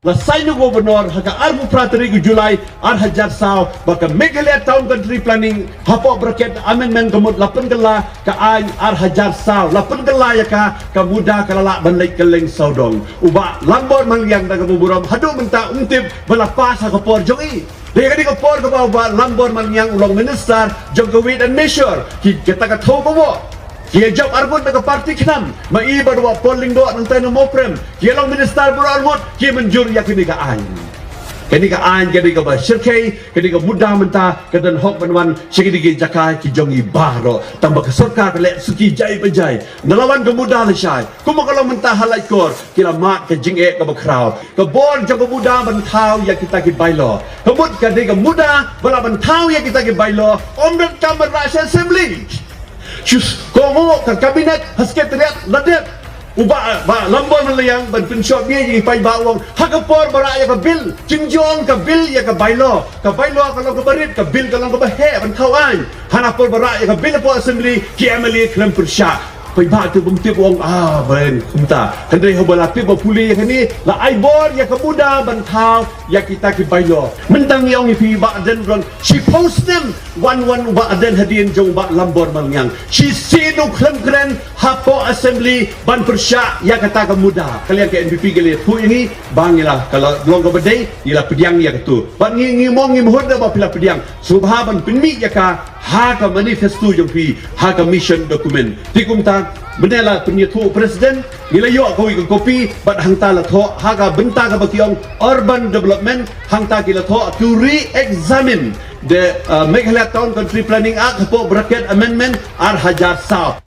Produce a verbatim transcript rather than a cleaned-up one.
La sign u Governor ha ka arphew phra tarik u July ar hajar saw ba ka Meghalaya Town Country Planning hapoh bracket amendment ka mut la pynkylla ka aiñ ar hajar saw, la pynkylla ïa ka, ka MUDA ka la lah ban leit kylleng sawdong. U Bah Lambor Malngiang da kaba burom haduh mynta um tip ba la pass ha ka por jong i. Dei kane ka por kaba u Bah Lambor Malngiang u long minister jong ka Weight and Measure, ki kata ka thaw ka wok. Ki ïa jop arngut na ka party khnam, ma i bad u Bah Paul Lyngdoh nangta na Mawprem. Ki ïa long minister baroh arngut, ki mynjur ïa kane ka aiñ. Kane ka aiñ, kane kaba shyrkhei, kane ka MUDA mynta ka don hok ban wan sha kine ki jaka ki jong i baroh. Tang ba ka sorkar ka leh suki jai ba jai. Nga la wan ka MUDA lashai. Kumba ka long mynta ha Laitkor, ki la mad ka jingeh kaba khraw. Ka bor jong ka MUDA ban thaw ïa kita ki bylaw. Ka mut ka dei ka MUDA ba la ban thaw ïa kita ki bylaw. Ym donkam ban rah sha assembly. Shus, ko ngo ka cabinet ha secretariat la dep. U Bah, Bah Lambor Malngiang ban pynshop ïa ki paidbah u ong. Ha ka por ba rah ïa ka bill, jingjong ka bill ïa ka bylaw. Ka bylaw ka long kaba rit, ka bill ka long kaba heh ban thaw aiñ. Hana por ba rah ïa ka bill hapoh assembly, ki M L A khlem pyrshah. Paidbah te bym tip u ong, ah, bren kumta. Hynrei haba la tip ba pule ïa kane, la ai bor ïa ka MUDA ban thaw ïa kita ki bylaw. Mynta ngi ong ïa phi Bah Ardent Ron, shiphew snem wan wan u Bah Ardent hadien jong u Bah Lambor Malngiang. Shisien u khlem kren hapoh assembly ban pyrshah ïa kata ka MUDA. Ka liang ka N P P ka la ïathuh ïa ngi ba ngi la, ka la long kaba dei, ngi la pdiang ïa katu. Bad ngi, ngi mong, ngi mahut da ba phi la pdiang. Sngewbha ban pynmih ïa ka ha ka manifesto jong phi, ha ka mission document. Te kumta, mynne la pynïathuh u president, ngi la ïoh kawei ka copy, bad hangta la thoh ha ka bynta kaba ki ong urban development, hangta ki la thoh to re-examine the, uh, Meghalaya Town Country Planning Act hapoh bracket amendment ar hajar saw.